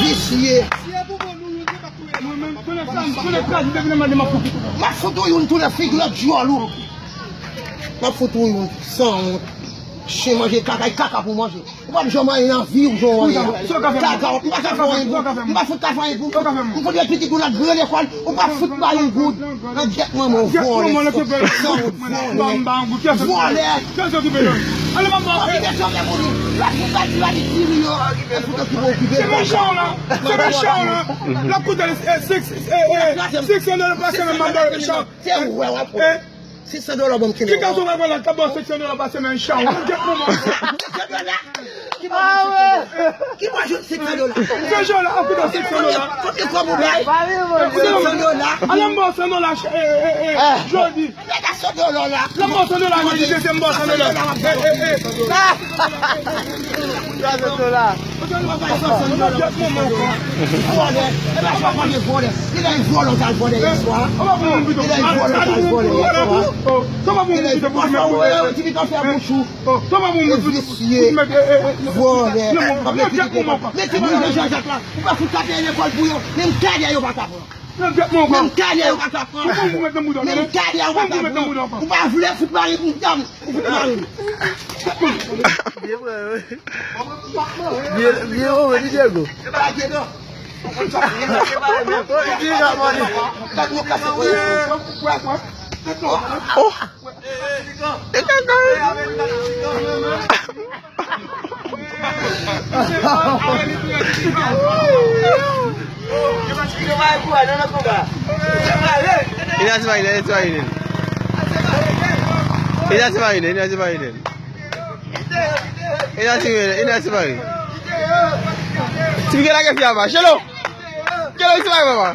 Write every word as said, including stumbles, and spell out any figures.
Visye. M ap fout ou youn tou nan figi lòt dyòl ou. M ap fout ou youn sanwont. Chen manje kaka, e kaka pou manje. Ou p ap janm anyen nan vi w, jan w anyen an. Kaka, ou pa ka fè anyen pou, ou pa fout ka fè anyen pou. M fout yon pitit ou nan gran lekòl, ou pa fout ba yon goud. Nan gyèt manman w, vòlè. Sanwont, vòlè. Vòlè. Okipe sa w vle pou li. La fout ba ti la di diri yo. E fout okipe, okipe. Se mechan w la. Se mechan w la. L ap koute six, six cent dola pa semèn, m ap ba w mechan. Se ou wè w ap pran. Six cent dola ban m kenbe. Ki gason w ap pran la k ap ba w six cent dola pa semèn, chan? Ou gen pwoblèm. Six cent dola? Ki mwen jwenn six cent dola? Ki mwen jwenn six cent dola? Se jan la, ap koute six cent dola. Konbyen kòb ou bay? Six cent dola. Al anba w san dola, eh, eh, eh, jodi. Nèg a san dola la. L ap ba w san dola, jodi, se m ba w san dola. Eh, eh, eh. Sa se to la. Vòlè. E pa fwa pa gen vòlè. Li lè vòlè, ou t al vòlè yè swa. Li lè vòlè, ou t al vòlè yè swa. Li lè vòlè, ou ti pitit fè bouch ou. Visye. Vòlè. Mete moun nan Jan Jak la. Ou pa fout ka peye lekòl pou yo. Menm kalè yo pa ka pran. Menm kalè yo pa ka pran. Menm kalè yo pa ka pran. Ou pa vle fout mari m. Ou fout mari m. Byen vre, wi. Byen, byen, wi, wi, Diego. Oh, e kaka, wi. Ina se pa ine, ina se pa ine. Ina se pa ine, ina se pa ine. Ina se pa ine, ina se pa ine. Ti pitit lage fi a pa. Chelo! Chelo, se pa papa.